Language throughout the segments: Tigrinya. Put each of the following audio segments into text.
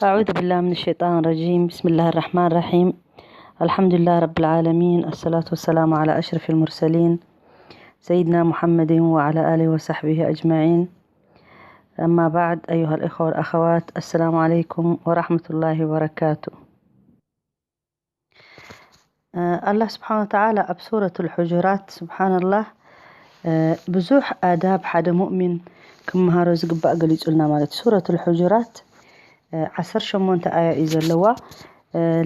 أعوذ بالله من الشيطان الرجيم. بسم الله الرحمن الرحيم. الحمد لله رب العالمين. الصلاة والسلام على أشرف المرسلين سيدنا محمد وعلى آله وصحبه أجمعين. أما بعد، أيها الإخوة والأخوات، السلام عليكم ورحمة الله وبركاته. ኣላህ ስብሓን ወተዓላ ኣብ ሱረት ልሑጁራት፣ ስብሓንላህ፣ ብዙሕ ኣዳብ ሓደ ሙእሚን ክመሃሮ ዝግባእ ገሊጹልና ማለት እዩ። ሱረት ልሑጁራት ዓሰርተ ሸሞንተ ኣያ እዩ ዘለዋ።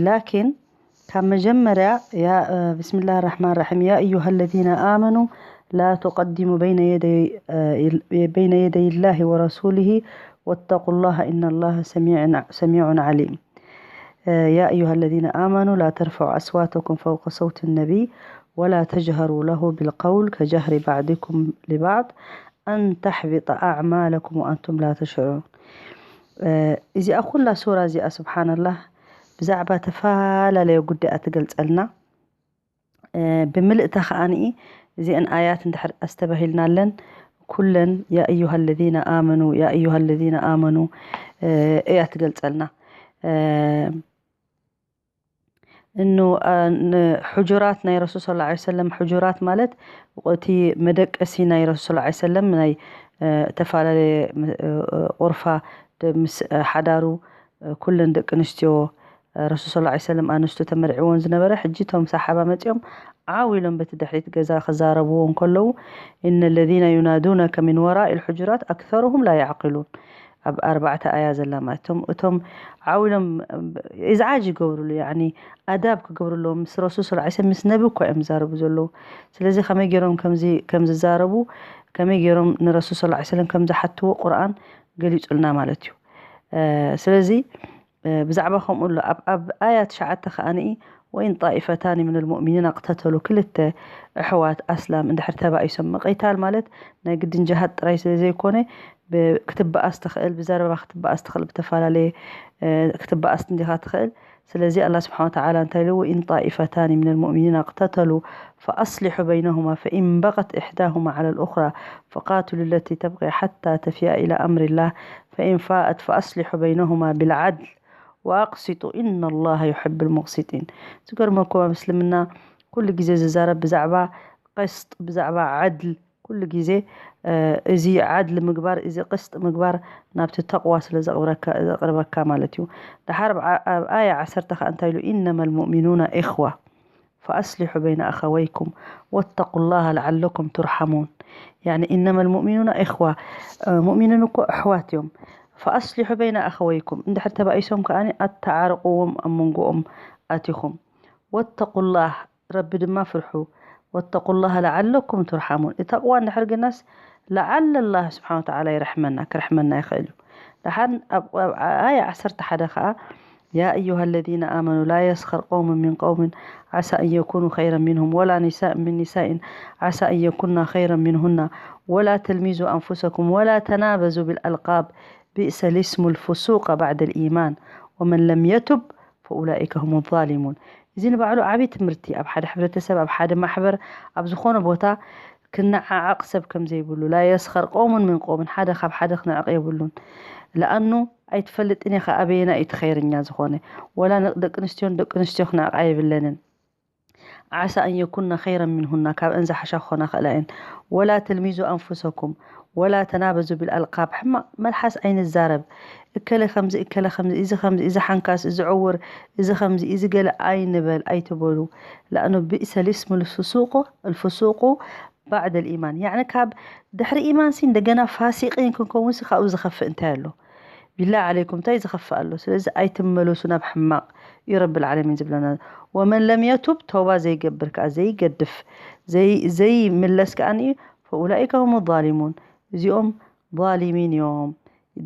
ላኪን ካብ መጀመርያ፣ ብስምላህ ራሕማን ራሒም፣ ያ ኣዩሃ ለዚነ ኣመኑ ላ ቱቀዲሙ በይነ የደይ ላሂ ወረሱሊሂ ወተቁ ላሃ ኢነ ላሃ ሰሚዑን ዓሊም። يا أيها الذين آمنوا لا ترفعوا أصواتكم فوق صوت النبي ولا تجهروا له بالقول كجهر بعضكم لبعض أن تحبط أعمالكم وأنتم لا تشعرون. እዚኣ ኩላ ሱራ እዚኣ ስብሓንላህ ብዛዕባ ተፈላለየ ጉዳያት ትገልጸልና። ብምልእታ ከዓኒ እዚአን ኣያት እንድሕር ኣስተባሂልናለን ኩለን ያ ኣዩሃ ለዚነ ኣመኑ ያ ኣዩሃ ለዚነ ኣመኑ እያ ትገልጸልና። እኑ ሕጁራት ናይ ረሱል ስለ ላ ሰለም፣ ሕጁራት ማለት እቲ መደቀሲ ናይ ረሱል ስለ ላ ሰለም ናይ እተፈላለየ ቁርፋ ምስ ሓዳሩ ኩለን ደቂ ኣንስትዮ ረሱል ስለ ላ ሰለም ኣንስቱ ተመርዕዎን ዝነበረ። ሕጂ እቶም ሰሓባ መፂኦም ዓው ኢሎም በቲ ድሕሪት ገዛ ክዛረብዎ እንከለዉ፣ እነ ለዚነ ዩናዱነከ ሚን ወራኢ ልሕጁራት ኣክሰሩሁም ላ ያዕቂሉን። ኣብ ኣርባዕተ ኣያ ዘላ ማለት እቶም እቶም ዓው ኢሎም ኢዝዓጅ ይገብሩሉ፣ ያኒ ኣዳብ ክገብሩ ኣለዎም። ምስ ረሱል ስለ ላ ሰለም፣ ምስ ነቢ እኮ እዮም ዝዛረቡ ዘለዉ። ስለዚ ከመይ ገይሮም ከምዚ ከም ዝዛረቡ፣ ከመይ ገይሮም ንረሱል ስለ ላ ሰለም ከም ዝሓትዎ ቁርኣን ገሊጹልና ማለት እዩ። ስለዚ ብዛዕባ ከምኡ ኣሎ ኣብ ኣብ ኣያ ትሽዓተ ከኣ ንኢ ወኢን ጣኢፈታኒ ምን ልሙእሚኒን ኣቅተተሉ፣ ክልተ ኣሕዋት ኣስላም እንድሕር ተባኢሶም፣ ምቕይታል ማለት ናይ ግድን ጅሃድ ጥራይ ስለ ዘይኮነ ክትበኣስ ትኽእል፣ ብዘረባ ክትበኣስ ትኽእል፣ ብተፈላለየ ክትበኣስ እንዲኻ ትኽእል። ስለዚ ኣላ ስብሓን ወተዓላ እንታይ ኢሉ? ወኢን ጣኢፈታኒ ምን ልሙእሚኒን ኣቅተተሉ ፈኣስሊሑ በይነሁማ ፈኢን በቀት ኢሕዳሁማ ዓላ ልኡኽራ ፈቃትሉ ለቲ ተብቂ ሓታ ተፊኣ ኢላ ኣምሪላህ ፈኢን ፋእት ፈኣስሊሑ በይነሁማ ብልዓድል ወኣቅሲጡ ኢነ ላሃ ዩሕብ ልሙቅሲጢን። ዝገርመኩም ኣብ እስልምና ኩሉ ግዜ ዝዛረብ ብዛዕባ ቅስጥ፣ ብዛዕባ ዓድል ኩሉ ግዜ እዚ ዓድል ምግባር፣ እዚ ቅስጥ ምግባር ናብቲ ተቕዋ ስለ ዘቕርበካ ማለት እዩ። ድሓር ኣብ ኣያ ዓሰርተ ከኣ እንታይ ኢሉ? ኢነማ ልሙእሚኑና ኢኽዋ ፈኣስሊሑ በይነ ኣኸወይኩም ወተቁ ላሃ ለዓለኩም ቱርሓሙን። ያኒ ኢነማ ልሙእሚኑና ኢኽዋ፣ ሙእሚኒን እኮ ኣሕዋት እዮም። ፈኣስሊሑ በይነ ኣኸወይኩም፣ እንድሕር ተባኢሶም ከኣ ኣተዓርቕዎም ኣብ መንጎኦም ኣቲኹም። ወተቁ ላህ፣ ረቢ ድማ ፍርሑ። ወተቁ ላህ ለዓለኩም ቱርሓሙን። ተቕዋ እንድሕር ግናስ ለዓለ ላህ ስብሓን ወተዓላ ይረሕመና፣ ክረሕመና ይኽእል እዩ። ደሓን ኣብ ኣያ ዓሰርተ ሓደ ከኣ يا أيها الذين آمنوا لا يسخر قوم من قوم عسى أن يكونوا خيرا منهم ولا نساء من نساء عسى أن يكن خيرا منهن ولا تلمزوا أنفسكم ولا تنابزوا بالألقاب بئس الاسم الفسوق بعد الإيمان ومن لم يتب فأولئك هم الظالمون። እዚ ንባዕሉ ዓብዪ ትምህርቲ ኣብ ሓደ ሕብረተሰብ፣ ኣብ ሓደ ማሕበር፣ ኣብ ዝኾነ ቦታ ክነዓዓቕ ሰብ ከም ዘይብሉ። لا يسخر قوم من قوم، ሓደ ካብ ሓደ ክነዕቕ የብሉን። ለኣኑ ኣይትፈልጥን ኢኻ ኣበየና እዩ እቲ ኸይርኛ ዝኾነ። ወላ ደቂ ኣንስትዮን ደቂ ኣንስትዮ ክነዕቓ የብለንን። ዓሳ ኣን የኩና ኸይረን ምንሁና፣ ካብአን ዝሓሻ ክኾና ክእላ እየን። ወላ ተልሚዙ ኣንፉሰኩም ወላ ተናበዙ ቢልኣልቃብ፣ ሕማቕ መልሓስ ኣይንዛረብ። እከለ ከምዚ፣ እከለ ከምዚ፣ እዚ ከምዚ፣ እዚ ሓንካስ፣ እዚ ዕውር፣ እዚ ከምዚ፣ እዚ ገለ ኣይንበል፣ ኣይትበሉ። ለኣኑ ብእሰ ልስሙ ልፍሱቁ፣ ልፍሱቁ ባዕደ ልኢማን። ያዕኒ ካብ ድሕሪ ኢማንሲ እንደገና ፋሲቂን ክንከውንሲ ካብኡ ዝኸፍእ እንታይ ኣሎ? ቢላሂ ዓለይኩም እንታይ ዝኸፍእ ኣሎ? ስለዚ ኣይትመለሱ ናብ ሕማቕ እዩ ረብል ዓለሚን ዝብለና። ወመን ለም የቱብ፣ ተውባ ዘይገብር ከኣ ዘይገድፍ፣ ዘይ-፣ ዘይምለስ ከኣ ንዩ፣ ፈኡላኢከ ሁሙ ዛሊሙን፣ እዚኦም ዛሊሚን እዮም።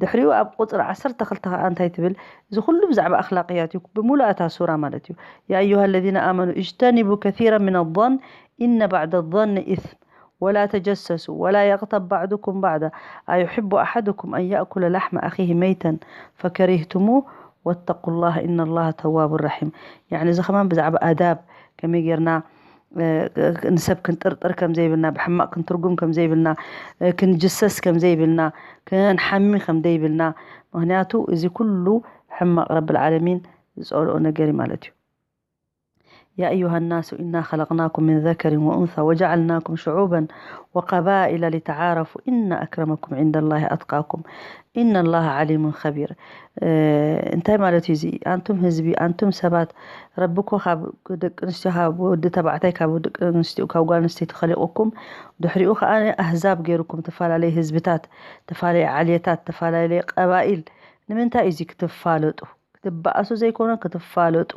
ድሕሪኡ ኣብ ቁጽሪ ዓሰርተ ክልተ ከኣ እንታይ ትብል? እዚ ኩሉ ብዛዕባ ኣኽላቅያት እዩ፣ ብምሉእ እታ ሱራ ማለት እዩ። ያ ኣዩሃ ለዚነ ኣመኑ እጅተኒቡ ከሲረ ምን ዞን ኢነ ባዕደ ዞን ኢስም ወላ ተጀሰሱ ወላ የቕተብ ባዕዱኩም ባዕዳ ኣዩሕቡ ኣሓዱኩም ኣን ያእኩለ ላሕመ ኣኺሂ መይተን ፈከሪህቱሙ ወተቁ ላህ ኢነ ላህ ተዋቡ ረሒም። ያዕኒ እዚ ከማን ብዛዕባ ኣዳብ ከመይ ጌርና ንሰብ ክንጥርጥር ከም ዘይብልና፣ ብሕማቕ ክንትርጉም ከም ዘይብልና፣ ክንጅሰስ ከም ዘይብልና፣ ክንሓሚ ከም ዘይብልና። ምክንያቱ እዚ ኩሉ ሕማቕ ረብል ዓለሚን ዝጸልኦ ነገር እዩ ማለት እዩ። يا أيها الناس إنا خلقناكم من ذكر وأنثى وجعلناكم شعوبا وقبائل لتعارفوا إن أكرمكم عند الله أتقاكم إن الله عليم خبير። እንታይ ማለት እዩ እዚ? ኣንቱም ህዝቢ፣ ኣንቱም ሰባት፣ ረቢ እኮ ካብ ደቂ ኣንስትዮ፣ ካብ ወዲ ተባዕታይ፣ ካብ ደቂ ኣንስትዮ፣ ካብ ጓል ኣንስተይቲ ኸሊቑኩም፣ ድሕሪኡ ኸኣ ኣህዛብ ገይሩኩም፣ ተፈላለየ ህዝብታት፣ ተፈላለየ ዓሌታት፣ ተፈላለየ ቀባኢል። ንምንታይ እዩ እዚ? ክትፋለጡ፣ ክትበኣሱ ዘይኮነ፣ ክትፋለጡ።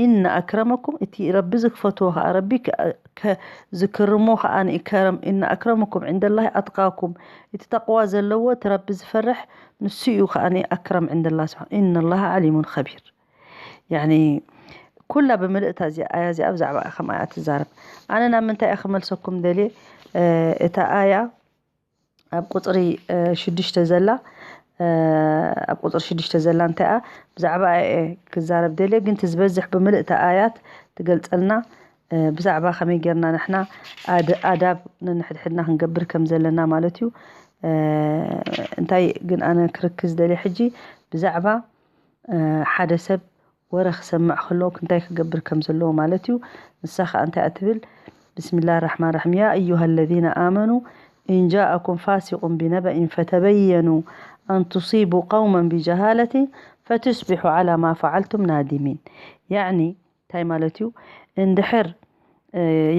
ኢነ ኣክረመኩም፣ እቲ ረቢ ዝክፈትዎ ኸዓ ረቢ ከ-፣ ከ-፣ ዝክርሞ ኸዓ ንእከረም። ኢነ ኣክረመኩም ዕንደላሂ ኣትቃኩም፣ እቲ ተቕዋ ዘለዎ፣ እቲ ረቢ ዝፈርሕ ንሱ እዩ ኸዓ ኣክረም ዕንደላ ስብሓን። ኢነ ላሃ ዓሊሙን ኸቢር። ያኒ ኩላ ብምልእታ እዚኣ ኣያ እዚኣ ብዛዕባ ከም ኣያ ትዛረብ። ኣነ ናብ ምንታይ እየ ክመልሰኩም ደልየ? እ፣ እታ ኣያ ኣብ ቁፅሪ ሽዱሽተ ዘላ ኣብ ቁፅሪ ሽዱሽተ ዘላ እንታይ እያ? ብዛዕባ እየ ክዛረብ ደልየ፣ ግን እቲ ዝበዝሕ ብምልእታ ኣያት ትገልፀልና ብዛዕባ ከመይ ጌርና ንሕና ኣድ-፣ ኣዳብ ነንሕድሕድና ክንገብር ከም ዘለና ማለት እዩ። እንታይ ግን ኣነ ክርክዝ ደልየ ሕጂ ብዛዕባ ሓደ ሰብ ወረ ክሰምዕ ከሎ እንታይ ክገብር ከም ዘለዎ ማለት እዩ። ንሳ ኸዓ እንታይ እያ ትብል? ብስሚላህ ራሕማን ራሒም። يا أيها الذين آمنوا إن جاءكم فاسق بنبأ فتبينوا أن تصيبوا قوما بجهالة فتصبحوا على ما فعلتم نادمين። ያዕኒ እንታይ ማለት እዩ? እንድሕር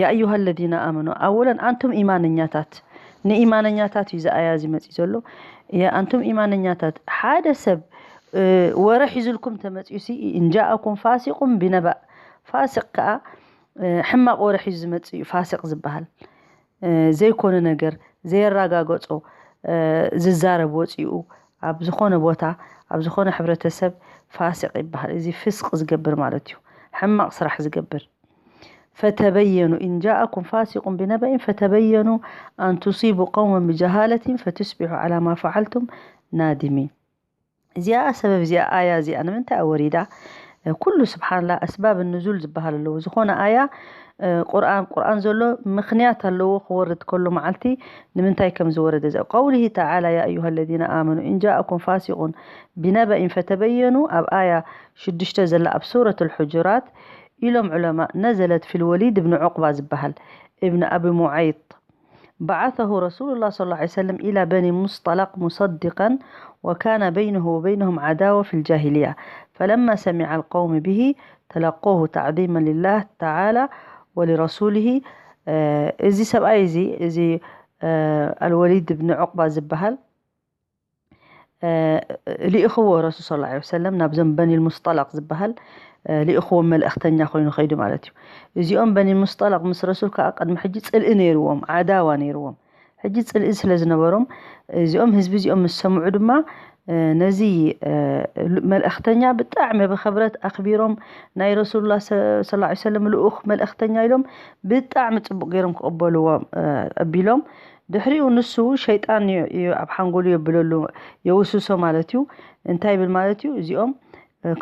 ያ ኣዩሃ ለዚነ ኣመኑ፣ ኣወለን ኣንቱም ኢማነኛታት፣ ንኢማነኛታት እዩ እዚ ኣያ እዚ መፂኡ ዘሎ። ያ ኣንቱም ኢማነኛታት፣ ሓደ ሰብ ወረ ሒዙልኩም ተመፂኡ ሲ፣ እንጃኣኩም ፋሲቁን ቢነባእ፣ ፋሲቅ ከዓ ሕማቅ ወረ ሒዙ ዝመፅእ እዩ ፋሲቅ ዝበሃል። ዘይኮነ ነገር ዘየረጋገፆ ዝዛረብ ወፂኡ ኣብ ዝኾነ ቦታ፣ ኣብ ዝኾነ ሕብረተሰብ ፋሲቅ ይበሃል። እዚ ፍስቅ ዝገብር ማለት እዩ፣ ሕማቅ ስራሕ ዝገብር። ፈተበየኑ፣ ኢን ጃኣኩም ፋሲቁን ቢነበኢን ፈተበየኑ ኣን ቱሲቡ ቀውመን ብጀሃለቲን ፈቱስቢሑ ዓላ ማ ፈዓልቱም ናዲሚን። እዚኣ ሰበብ እዚኣ፣ ኣያ እዚኣ ንምንታይ እያ ወሪዳ? ኩሉ ስብሓንላ ኣስባብ ንዙል ዝበሃል ኣለዎ። ዝኾነ ኣያ ቁርኣን፣ ቁርኣን ዘሎ ምኽንያት ኣለዎ ክወርድ ከሎ መዓልቲ ንምንታይ ከም ዝወረደ። እዚ ቀውሊሂ ተዓላ ያ ኣዩሃ ለዚነ ኣመኑ ኢን ጃኣኩም ፋሲቁን ቢነበኢን ፈተበየኑ ኣብ ኣያ ሽዱሽተ ዘላ ኣብ ሱረት ልሑጁራት ኢሎም ዑለማ፣ ነዘለት ፊል ወሊድ እብኒ ዑቅባ ዝበሃል እብኒ ኣቢ ሙዓይጥ። بعثه رسول الله صلى الله عليه وسلم إلى بني المصطلق مصدقا، وكان بينه وبينهم عداوة في الجاهلية، فلما سمع القوم به تلقوه تعظيما لله تعالى ولرسوله. እዚ ሰብኣይ እዚ፣ እዚ ኣልወሊድ ብን ዑቅባ ዝበሃል ልኢኽዎ ረሱል ሰለላሁ ዐለይሂ ወሰለም ናብዞም በኒል ሙስጠለቅ ዝበሃል ልኢኽዎም መልእኽተኛ ኮይኑ ከይዱ ማለት እዩ። እዚኦም በኒል ሙስጠለቅ ምስ ረሱል ከዓ ቅድሚ ሕጂ ፅልኢ ነይርዎም፣ ዓዳዋ ነይርዎም። ሕጂ ፅልኢ ስለ ዝነበሮም እዚኦም ህዝቢ እዚኦም ምስ ሰምዑ ድማ ነዚ መልእኽተኛ ብጣዕሚ ብኽብረት ኣኽቢሮም ናይ ረሱሉላ ሰለላሁ ዐለይሂ ወሰለም ልኡኽ መልእኽተኛ ኢሎም ብጣዕሚ ፅቡቅ ገይሮም ክቕበልዎም ኣቢሎም ድሕሪኡ ንሱ ሸይጣን እዩ ኣብ ሓንጎሉ የብለሉ፣ የውስሶ ማለት እዩ። እንታይ ይብል ማለት እዩ? እዚኦም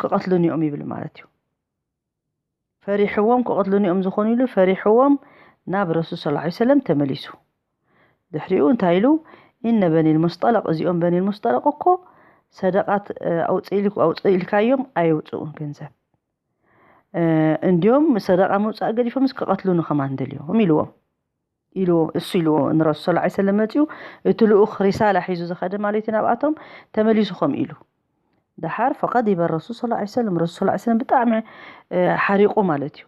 ክቐትሉኒ እዮም ይብል ማለት እዩ። ፈሪሕዎም ክቐትሉኒ እዮም ዝኾኑ ኢሉ ፈሪሕዎም ናብ ረሱል ሰለላሁ ዐለይሂ ወሰለም ተመሊሱ። ድሕሪኡ እንታይ ኢሉ? ኢነ በኒል ሙስጠለቅ፣ እዚኦም በኒል ሙስጠለቅ እኮ ሰደቃት ኣውፅእ ኢልካዮም ኣየውፅኡን ገንዘብ። እንዲዮም ሰደቃ ምውፃእ ገዲፎምስ ክቐትሉኒ ከማን ደልዮም ኢልዎም። ኢልዎም፣ እሱ ኢልዎ ንረሱል ሰለላሁ ዐለይሂ ወሰለም መፂኡ፣ እቲ ልኡኽ ሪሳላ ሒዙ ዝኸደ ማለት እዩ ናብኣቶም፣ ተመሊሱ ከምኡ ኢሉ። ደሓር ፈቀዲበ ረሱል ሰለላሁ ዐለይሂ ወሰለም፣ ረሱል ሰለላሁ ዐለይሂ ወሰለም ብጣዕሚ ሓሪቑ ማለት እዩ።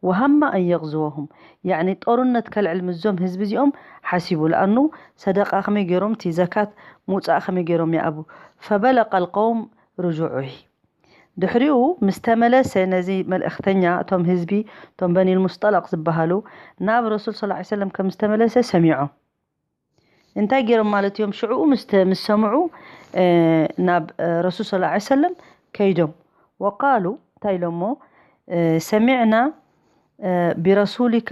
ወሃማ ኣን የቕዝወሁም፣ ያዕኒ ጦርነት ከልዕል ምስዞም ህዝቢ እዚኦም ሓሲቡ። ለኣኑ ሰደቃ ከመይ ገይሮም እቲ ዘካት ምውፃእ ከመይ ገይሮም ይኣቡ። ፈበለቀ ልቀውም ርጁዑሂ ድሕሪኡ ምስ ተመለሰ ነዚ መልእኽተኛ እቶም ህዝቢ እቶም በኒል ሙስጠለቅ ዝበሃሉ ናብ ረሱል ሰለላሁ ዐለይሂ ወሰለም ከም ዝተመለሰ ሰሚዖም። እንታይ ገይሮም ማለት እዮም? ሽዕኡ ምስ ተ-፣ ምስ ሰምዑ ናብ ረሱል ሰለላሁ ዐለይሂ ወሰለም ከይዶም ወቃሉ እንታይ ኢሎሞ ሰሚዕና ቢረሱሊካ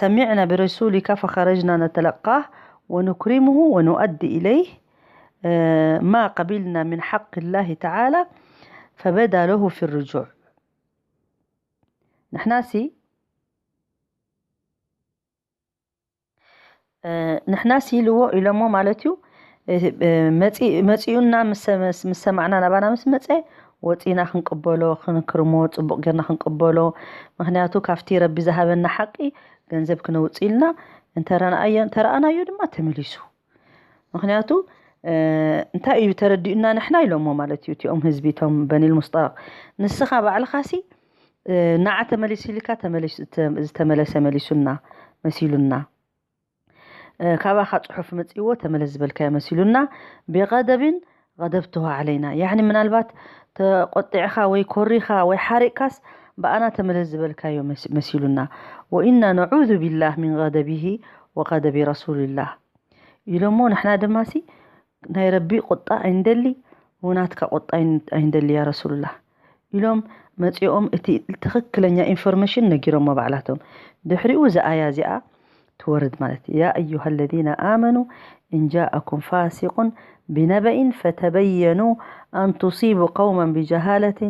ሰሚዕና ቢረሱሊካ ፈኸረጅና ነተለቃህ ወኑክሪሙሁ ወኑኣዲ ኢለይህ ማ ቀቢልና ምን ሓቅ ላሂ ተዓላ ፈበዳ ለሁ ፊ ርጁዕ። ንሕናሲ ንሕናስ ኢልዎ ኢሎሞ ማለት እዩ። መፂኡና ምስ ሰማዕና ናባና ምስ መፀ ወፂና ክንቅበሎ፣ ክንክርሞ፣ ፅቡቕ ጌርና ክንቅበሎ። ምክንያቱ ካብቲ ረቢ ዝሃበና ሓቂ ገንዘብ ክነውፅእ ኢልና እንተረኣናዮ ድማ ተመሊሱ። ምክንያቱ እንታይ እዩ ተረዲኡና ንሕና ኢሎሞ ማለት እዩ እቲኦም ህዝቢ፣ እቶም በኒል ሙስጠረቅ። ንስኻ ባዕልኻሲ ንዓ ተመሊሱ ኢልካ ዝተመለሰ መሊሱና መሲሉና። ካባኻ ጽሑፍ መጺእዎ ተመለስ ዝበልካዮ መሲሉና። ቢቀደብን ቀደብትዋ ዓለይና፣ ያዕኒ ምናልባት ተቆጢዕኻ ወይ ኮሪኻ ወይ ሓሪቕካስ ብኣና ተመለስ ዝበልካዮ መሲሉና። ወኢና ነዑዙ ቢላህ ሚን ቀደቢሂ ወቀደቢ ረሱልላህ ኢሎሞ፣ ንሕና ድማሲ ናይ ረቢ ቁጣ ኣይንደሊ፣ ውናትካ ቁጣ ኣይንደሊ ያ ረሱሉላህ ኢሎም መጺኦም እቲ ትኽክለኛ ኢንፎርሜሽን ነጊሮሞ ባዕላቶም። ድሕሪኡ እዚ ኣያ እዚኣ ትወርድ ማለት እያ። يا أيها الذين آمنوا إن جاءكم فاسق بنبأ فتبينوا أن تصيبوا قوما بجهالة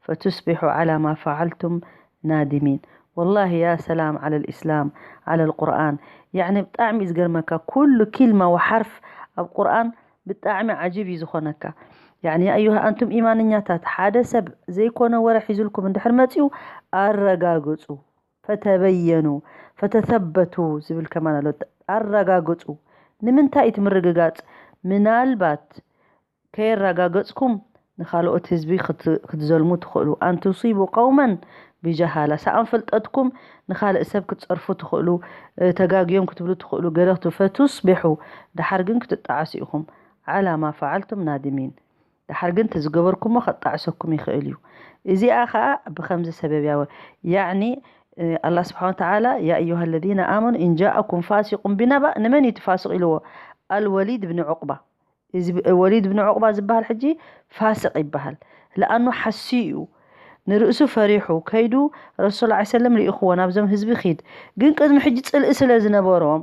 فتصبحوا على ما فعلتم نادمين. والله يا سلام على الإسلام، على القرآن. يعني ብጣዕሚ እዩ ዝገርመካ፣ ኩሉ ኪልማ ወሓርፍ ኣብ ቁርኣን ብጣዕሚ ዓጅብ እዩ ዝኾነካ። ያዕኒ ያ ኣዩሃ ኣንቱም ኢማንኛታት፣ ሓደ ሰብ ዘይኮነ ወረ ሒዙልኩም እንድሕር መጺኡ ኣረጋግጹ። ፈተበየኑ ፈተሰበቱ ዝብል ከማን ኣሎ። ኣረጋግጹ። ንምንታይ እቲ ምርግጋጽ? ምናልባት ከየረጋገጽኩም ንኻልኦት ህዝቢ ክትዘልሙ ትኽእሉ። ኣን ቱሲቡ ቀውመን ብጀሃላ፣ ሰኣን ፍልጠትኩም ንኻልእ ሰብ ክትጸርፉ ትኽእሉ፣ ተጋግዮም ክትብሉ ትኽእሉ። ገለ ክት-፣ ፈቱስቢሑ፣ ደሓር ግን ክትጣዓሱ ኢኹም። ዓላ ማ ፈዓልቱም ናድሚን። ደሓር ግን እቲ ዝገበርኩሞ ከጣዕሰኩም ይኽእል እዩ። እዚኣ ኸኣ ብኸምዚ ሰበብ እያ። ያዕኒ፣ ኣላህ ስብሓነ ወተዓላ፣ ያ ኣዩሃ ለዚነ ኣመኑ ኢን ጃኣኩም ፋሲቁን ቢነባእ፣ ንመን እዩ እቲ ፋስቕ ኢልዎ? ኣልወሊድ ብኒ ዑቕባ። እዚ ብ-፣ ወሊድ ብኒ ዑቕባ ዝበሃል ሕጂ ፋስቕ ይበሃል። ለኣኑ ሓስዩ እዩ። ንርእሱ ፈሪሑ ከይዱ ረሱል ሰለላሁ ዐለይሂ ወሰለም ልኢኽዎ ናብዞም ህዝቢ ኺድ። ግን ቅድሚ ሕጂ ጽልኢ ስለ ዝነበሮም፣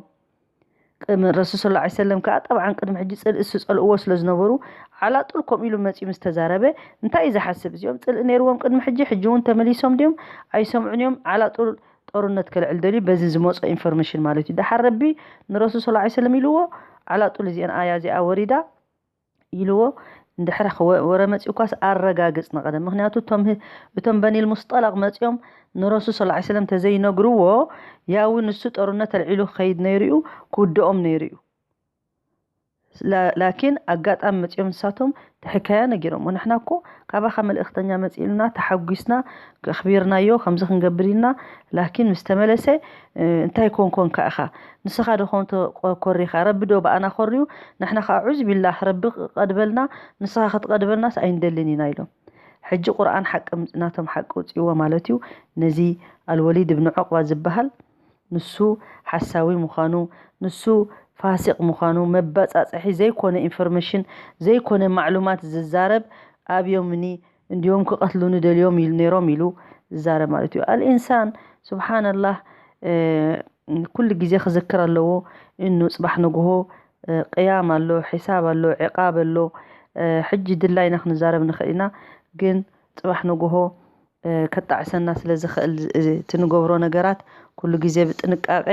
ቅድሚ ረሱል ሰለላሁ ዐለይሂ ወሰለም ከኣ ጠብዓን ቅድሚ ሕጂ ጽልኢ ዝጸልእዎ ስለ ዝነበሩ፣ ዓላጡል ከምኡ ኢሉ መጺኡ ምስ ተዛረበ፣ እንታይ እዩ ዝሓስብ? እዚኦም ጽልኢ ነይርዎም ቅድሚ ሕጂ፣ ሕጂ እውን ተመሊሶም ድዮም? ኣይሰምዑን እዮም። ዓላጡል ጦርነት ከልዕል ደልዩ በዚ ዝመጾ ኢንፎርሜሽን ማለት እዩ። ደሓር ረቢ ንረሱል ሰለላሁ ዐለይሂ ወሰለም ኢልዎ፣ ዓላጡል እዚአን ኣያ እዚኣ ወሪዳ ኢልዎ፣ እንድሕር ወ-፣ ወረ መጺኡኳስ ኣረጋግጽ ንቐደም። ምኽንያቱ እቶም ህ-፣ እቶም በኒል ሙስጠለቕ መጺኦም ንረሱል ሰለላሁ ዐለይሂ ወሰለም ተዘይነግርዎ፣ ያው ንሱ ጦርነት ኣልዒሉ ክኸይድ ነይሩ እዩ፣ ክውድኦም ነይሩ እዩ። ላ-፣ ላኪን ኣጋጣሚ መጺኦም ንሳቶም እቲ ሕካያ ነጊሮምዎ። ንሕና እኮ ካባኻ መልእኽተኛ መጺኡልና ተሓጒስና፣ ኣኽቢርናዮ፣ ከምዚ ክንገብር ኢልና። ላኪን ምስ ተመለሰ፣ እ፣ እንታይ ኮንኮንካ ኢኻ? ንስኻ ዶ ኮን ተቆ-፣ ኮሪኻ? ረቢ ዶ ብኣና ኮርዩ? ንሕና ኸኣ ዑዝ ቢላህ፣ ረቢ ክቐድበልና፣ ንስኻ ክትቐድበልናስ ኣይንደልን ኢና ኢሎም። ሕጂ ቁርኣን ሓቂ ም-፣ ናቶም ሓቂ ውጽእዎ ማለት እዩ። ነዚ ኣልወሊድ እብኒ ዑቕባ ዝበሃል ንሱ ሓሳዊ ምዃኑ፣ ንሱ ፋሲቕ ምዃኑ፣ መባጻጽሒ ዘይኮነ ኢንፎርሜሽን፣ ዘይኮነ ማዕሉማት ዝዛረብ ኣብዮምኒ፣ እንዲዮም ክቐትሉኒ ደልዮም ኢሉ፣ ነይሮም ኢሉ ዝዛረብ ማለት እዩ። ኣልኢንሳን፣ ሱብሓነላህ፣ እ፣ ኩሉ ግዜ ክዝክር ኣለዎ። እኑ ጽባሕ ንግሆ፣ እ፣ ቅያም ኣሎ፣ ሒሳብ ኣሎ፣ ዕቃብ ኣሎ። እ፣ ሕጂ ድላይና ክንዛረብ ንኽእል ኢና፣ ግን ጽባሕ ንግሆ እ፣ ከጣዕሰና ስለ ዝኽእል፣ እ፣ እቲ ንገብሮ ነገራት ኩሉ ግዜ ብጥንቃቄ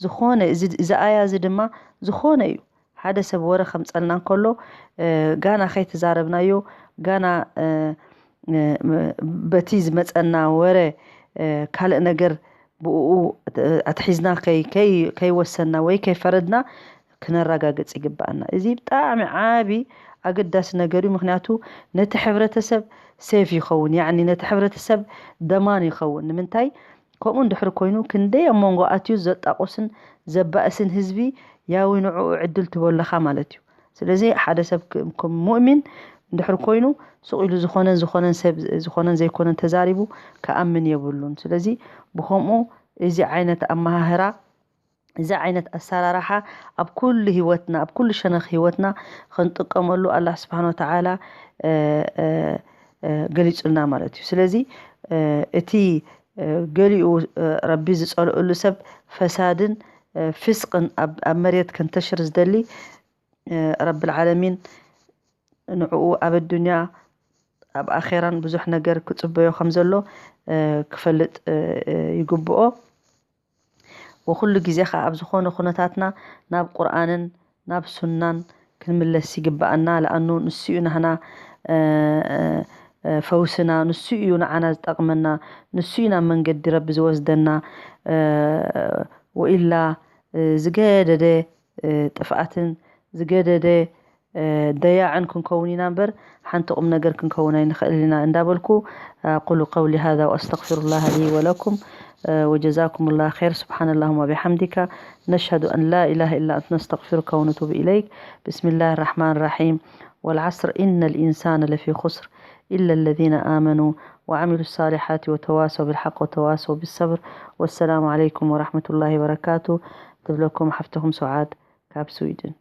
ዝኾነ፣ እዚ፣ እዚ ኣያ እዚ ድማ ዝኾነ እዩ። ሓደ ሰብ ወረ ከምጸልና እንከሎ፣ እ፣ ጋና ከይተዛረብናዮ፣ ጋና፣ እ፣ እ፣ በቲ ዝመጸና ወረ፣ እ፣ ካልእ ነገር ብእኡ ኣትሒዝና ከይ-፣ ከይ-፣ ከይወሰንና ወይ ከይፈረድና ክነረጋግጽ ይግብኣና። እዚ ብጣዕሚ ዓቢ ኣገዳሲ ነገር እዩ። ምኽንያቱ ነቲ ሕብረተሰብ ሴፍ ይኸውን፣ ያዕኒ ነቲ ሕብረተሰብ ደማን ይኸውን። ንምንታይ? ከምኡ እንድሕር ኮይኑ ክንደይ ኣብ መንጎ ኣትዩ ዘጣቑስን ዘባእስን ህዝቢ ያዊ ንዕኡ ዕድል ትቦ ኣለኻ ማለት እዩ። ስለዚ ሓደ ሰብ ክ-፣ ከም ሙእሚን እንድሕር ኮይኑ ሱቕ ኢሉ ዝኾነን ዝኾነን ሰብ ዝኾነን ዘይኮነን ተዛሪቡ ክኣምን የብሉን። ስለዚ ብኸምኡ እዚ ዓይነት ኣመሃህራ፣ እዚ ዓይነት ኣሰራርሓ ኣብ ኩሉ ህይወትና፣ ኣብ ኩሉ ሸነኽ ህይወትና ክንጥቀመሉ ኣላህ ስብሓነ ወተዓላ፣ እ፣ እ፣ እ፣ ገሊጹልና ማለት እዩ። ስለዚ፣ እ፣ እቲ፣ እ፣ ገሊኡ፣ እ፣ ረቢ ዝጸልኡሉ ሰብ ፈሳድን፣ እ፣ ፍስቅን ኣብ፣ ኣብ መሬት ከንተሽር ዝደሊ፣ እ፣ ረብል ዓለሚን ንዕኡ ኣብ ኣዱንያ ኣብ ኣኼራን ብዙሕ ነገር ክጽበዮ ከም ዘሎ፣ እ፣ ክፈልጥ፣ እ፣ እ፣ ይግብኦ። ወኩሉ ግዜ ኸዓ ኣብ ዝኾነ ኩነታትና ናብ ቁርኣንን ናብ ሱናን ክንምለስ ይግብኣና። ለኣኑ ንሱ እዩ ናህና ፈውስና፣ ንሱ እዩ ንዓና ዝጠቕመና፣ ንሱ እዩ ናብ መንገዲ ረቢ ዝወስደና። ወኢላ ዝገደደ ጥፍኣትን ዝገደደ ደያዕን ክንከውን ኢና እምበር ሓንቲ ቁም ነገር ክንከውን ኣይንኽእል ኢና እንዳበልኩ፣ أقول قولي هذا وأستغفر الله لي ولكم، وجزاكم الله خير. سبحان اللهم وبحمدك، نشهد أن لا إله إلا أنت، نستغفرك ونتوب إليك. بسم الله الرحمن الرحيم. والعصر إن الإنسان لفي خسر إلا الذين آمنوا وعملوا الصالحات وتواصوا بالحق وتواصوا بالصبر. والسلام عليكم ورحمة الله وبركاته. تبلكم حفتكم سعاد كاب سويدن.